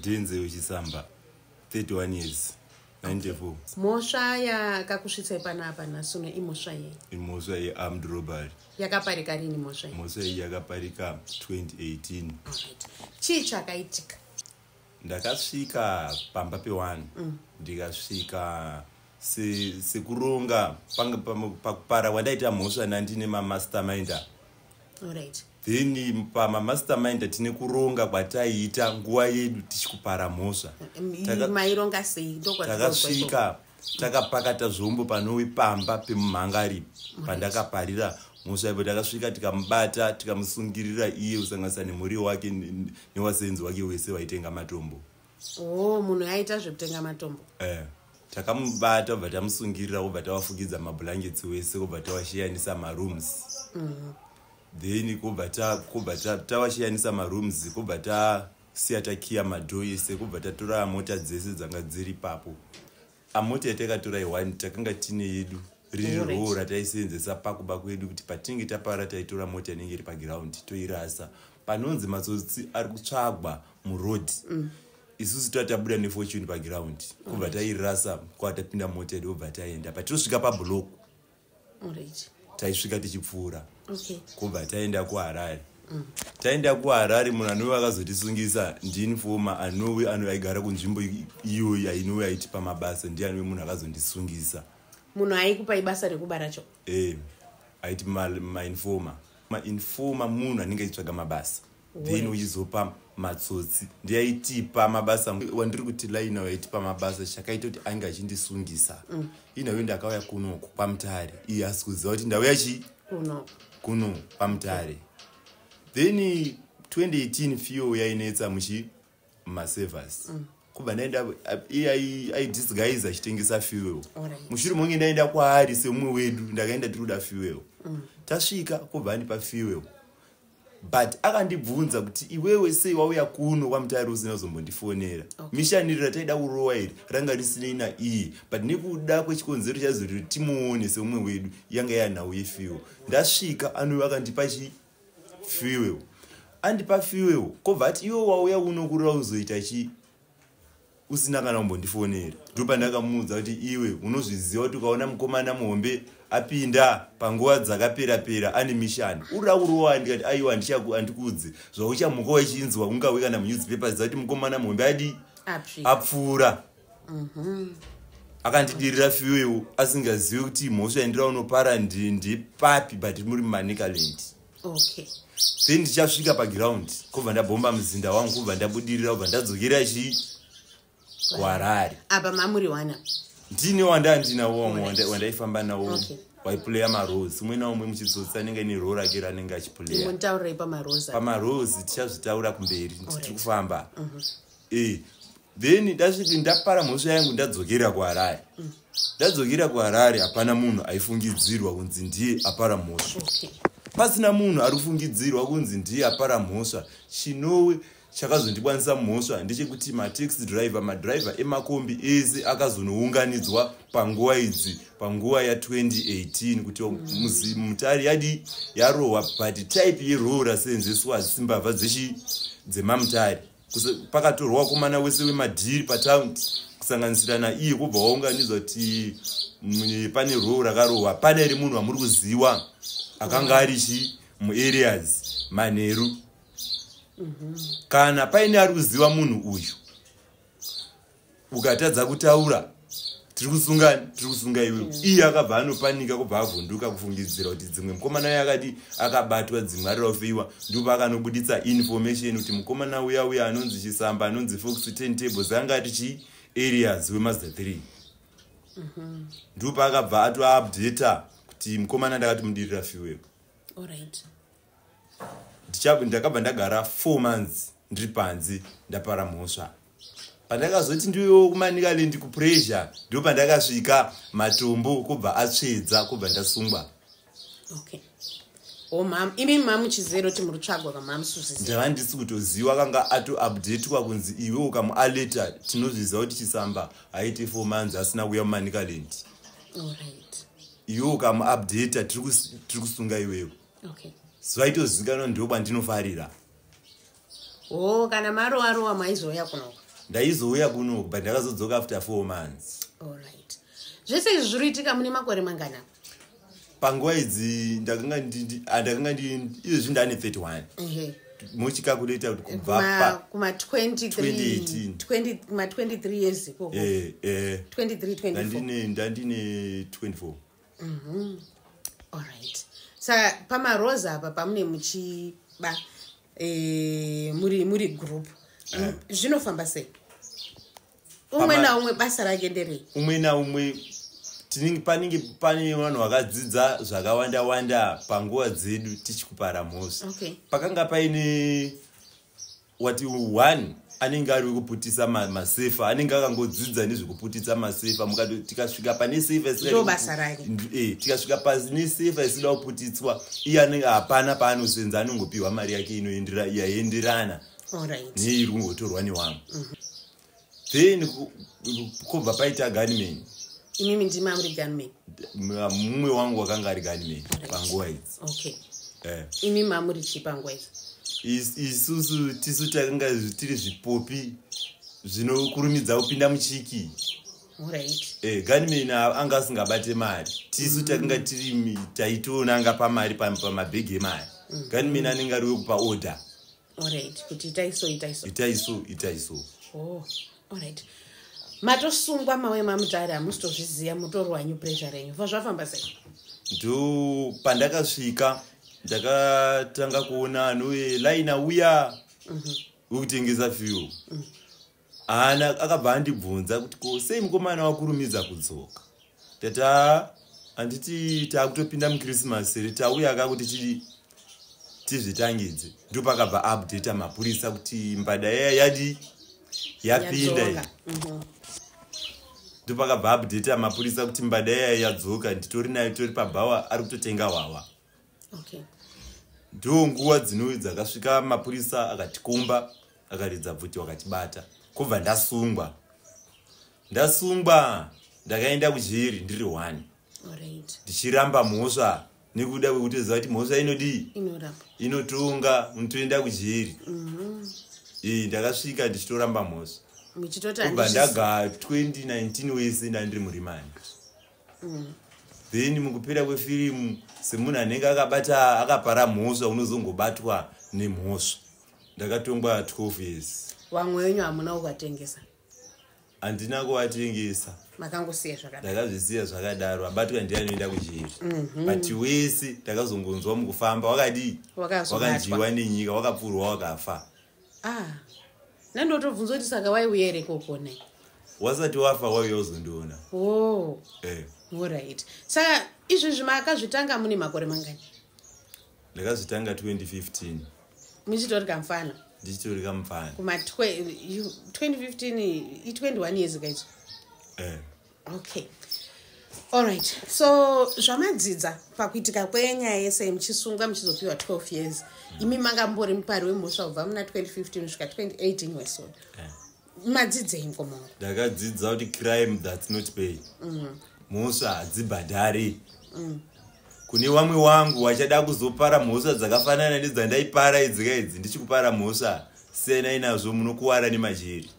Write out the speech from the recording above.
Denzel Chisamba, 31 years, 94. Mhosva yakakusvitsai panapa nhasi uno imhosva yei? Imhosva yearmed robbery. Yakaparika rini mhosva iyi? Mhosva iyi yakaparika 2018. Alright. Chii chakaitika? Ndakasvika pamba pe1, ndikasvika sekuronga pakupara kwandaita mhosva nandine mamasterminder. Then pamamasterminder tine kuronga kwataiita nguva yedu tichikupara mhosva. Maironga sei? Takasvika takapakata zvombo panowe pamba pemumhangari pandakaparira mhosva ipo. Takasvika, tikamubata, tikamusungirira iye kusanganisa nemhuri wake newasenzi wake wese waitenga matombo. Oh, munhu aita zvekutenga matombo. Takamubata, kubva tamusungirira, kubva tavafukidza mablankets wese, kubva tavashiyanisa marooms. Then kubva tavashiyanisa marooms, kubva tasiya takiya madoor ese, kubva tatora mota dzese dzanga dziri papo. Amota yatakatora i1, takanga tine yedu riri roo rataisenzesa pakuba kwedu, kuti patinenge tapara taitora mota inenge iri paground toirasa. Panonzi matsotsi ari kutsvagwa muroad, isusu tatabuda neFortuner paground, kubva tairasa, kwatapinda mota yedu, kubva taenda. Patinosvika pablock, taisvika tichipfuura, kubva taenda kuHarare. Taenda kuHarare, munhu anove akazotisungisa ndiinformer anove aigara kunzvimbo iyoyi, ainove aitipa mabasa, ndiye anove munhu akazondisungisa. Munhu aikupai basa rekuba racho? Aiti mainformer. Mainformer munhu anenge achitsvaga mabasa, then uchizopa matsotsi. Ndiaitipa mabasa wandiri kuti laina waitipa mabasa. Chakaita kuti ange achindisungisa, inhauyo ndakauya kunoku kwaMutare, iye asi kuziva kuti ndauya chii? Kuno. Kuno kwaMutare. Then 2018 fuel yainetsa muchi mumaservice, kubva ndaenda, iye aidisguise achitengesa fuel. Mushure monge ndaenda kwaari semumwe wedu, ndakaenda tiri kuda fuel. Tasvika, kubva andipa fuel, but akandibvunza kuti, "Iwewe sei wauya kuno kwaMutare usina kuzombondifonera?" Mission rataida kurowa iri ranga risinei naiye, but nekuda kwechikonzero chaizoti timuone semumwe wedu, yanga yanhau yefuel. Ndasvika, anouya akandipa chi fuel. Andipa fuel, kobva ati, "Iwe wauya uno kurira uzoita chi usina kana kumbondifonera?" Ndopandakamuudza kuti, "Iwe unozviziva kuti ukaona mukomana muhombe apinda panguva dzakapera-pera ane mission, urida kurowa." Ndikati, "Aiwa, handikudzi zvauchamuka wachinzwa, ungawe kana munewspaper ziva kuti mukomana muhombe adi Apsvika. apfuura." Akandidirira fuel asingazivi kuti mhosva yandira unopara ndipapi, but muri muManicaland. Then ndichasvika paground, kubva ndabhomba muzinda wangu, kubva ndabudirira, kubva ndadzokera chi kuHarare. Apa mamuri wana? Ndine wandandinawo wamwe wandaifamba nawo, waipuleya maroles. Umwe naumwe muchitsotsi anenge ine role rake raanenge achipuleya. Muntaurei pamaroles? Pamaroles tichazvitaura kumberi, tiri kufamba. Then ndasvika, ndapara mhosva yangu, ndadzokera kuHarare. Ndadzokera kuHarare, hapana munhu aifungidzirwa kunzi ndiye apara mhosva. Pasina munhu ari kufungidzirwa kunzi ndiye apara mhosva, chinowe chakazondikwanisa mhosva ndechekuti mataxi driver, madriver emakombi ese akazonounganidzwa panguva idzi, panguva ya2018, kuti Mutare yadi yarohwa, but type yeroo rasenzeswa hadzisi mbavha dzechi dzemaMutare. Pakatorwa vakomana wese wemadhiri pataundi, kusanganisira naiye, kubva waunganidzwa kuti pane roo rakarohwa, pane here munhu wamuri kuziva akanga ari chi muareas manheru? Kana paine ari kuziva munhu uyu, ukatadza kutaura, tiri kusunga, tiri kusunga iwewe. Iye akabva anopanika, kubva avhunduka kufungidzira kuti dzimwe mukomana uyo akati akabatwa, dzimwe arira kufeiwa. Ndipo akanobuditsa information kuti mukomana uya uya anonzi Chisamba, anonzi Fox 10 Tables, anga ati chi areas weMazda 3. Ndipo paakabva atoupdata kuti mukomana ndakati mudirira fuel. Ndakabva ndagara 4 months ndiri panze, ndapara mhosva. Pandakazoti ndiwewo kuManicaland kupressure, ndo pandakasvika matombo kubva atsvedza, kubva ndasungwa. Okay. O mam, imi mamuchizero kuti muri kutsvagwa kamamusuzizi? Ndava ndisi kutoziva, akanga atoupdatwa kunzi iwe ukamualeta, tinozviziva kuti Chisamba haiti 4 months asina kuuya muManicaland. Iwe ukamuupdata, tiri kusunga iwewe. Zvaitozivikanwa, ndo kwandinofarira. O, kana marowa rowa maizouya kunoko? Ndaizouya kuno, but ndakazodzoka after 4 months. Alright, zvese izvi zviri kuitika mune makore mangana? Panguva idzi ndakanga ndakanga izvezvi ndane 31. Muchicalculata kuti kubva pa Kuma 23 2018. 20, kuma 23 years ikoko. 23, 24. Ndandine 24. Alright, saka pamaroza apa pamune muchiba muri group, zvinofamba sei? Umwe naumwe basa rake nderei? Umwe naumwe panenge pane vanhu vakadzidza zvakawanda wanda panguva dzedu tichikupara mhosva. Pakanga paine wati one anenge ari wekuputisa masefa, anenge akangodzidza nezvekuputisa masefa. Mukati tikasvika pane sefa Ndo basa rake. Tikasvika pane sefa isida kuputitswa, iye anenge hapana paanosenza, anongopiwa mari yake yaenderana neiri kungotorwa newamwe. Then kwobva paita gunman. Imimi ndimi amuri gunman? Mumwe wangu wakanga ari gunman panguva idzi. Imi mamuri chii panguva idzi? Isusu tisu takanga tiri zvipopi zvinokurumidza kupinda muchiki. Gunman anga asingabate mari. Tisu takanga tiri taitonanga pamari, pamabhegi emari. Gunman anenge ari wekupa order. Alright, kuti itai so, itai so. Itai so, itai so. Oh, alright, matosungwa mawe mamutare, hamusitozviziva, mutori wanyu pressure renyu fa zvafamba sei? Ndo pandakasvika ndakatanga kuona anove laina uya wekutengesa fuel. Haana, akabva andibvunza kuti, "Ko sei mukomana wakurumidza kudzoka?" Tati, "Ah, handiti taakutopinda muChristmas here? Tauya ka kuti tizvitangidze." Ndo pakabva updata mapurisa kuti mbada iya yadi yapinda iyi. Yadzoka. Ndo pakabva updata mapurisa kuti mbada iya yadzoka, nditori nayo, tori pabhawa, ari kutotenga hwawa. Ndo nguva dzino dzakasvika mapurisa akatikomba, akaridza pfuti, wakatibata, kubva ndasungwa. Ndasungwa ndakaenda kujeri ndiri one. Ndichiramba mhosva nekuda kwekutoziva kuti mhosva inodii? Inoramba. Inotonga, unotoenda kujeri. Ndakasvika ndichitoramba mhosva. Muchitoti Kubva ndaga 2019 wese ndandiri muremand. Then mukupera kwefirimu, semunhu anenge akabata, akapara mhosva, unozongobatwa nemhosva. Ndakatongwa 12 years. Vamwe wenyu hamuna kukatengesa? Handina kuvatengesa. Makangosiya zvakadaro? Ndakazvisiya zvakadaro. Abatwa ndiye anoenda kujeri, but wese ndakazongonzwa mukufamba wakadii. Wakazobatwa. Wakadyiwa nenyika, wakapfurwa, wakafa. Ah, nandotobvunza kuti saka waiuya here kokona? Wasati wafa wauya uzondiona. Oh. Eh. Alright, saka izvezvi makazvitanga mune makore mangani? Ndakazvitanga 2015. Muchitori kamufana? Ndichitori kamufana. Kuma 2015, i21 years kaidzo. Eh. Okay, alright, so zvamadzidza pakuitika kwenyaya yese, muchisungwa, muchizopiwa 12 years, imi manga mbori mupari wemhosva kubva muna 2015 kusvika 2018 weso. Madzidzei, mukomongo? Ndakadzidza kuti crime that's not pay, mhosva hadzibhadhari. Kune vamwe wangu wachada kuzopara mhosva dzakafanana nedzandaipara idzika idzi, ndichikupara mhosva, siyanai nazvo, munokuwara nemajeri.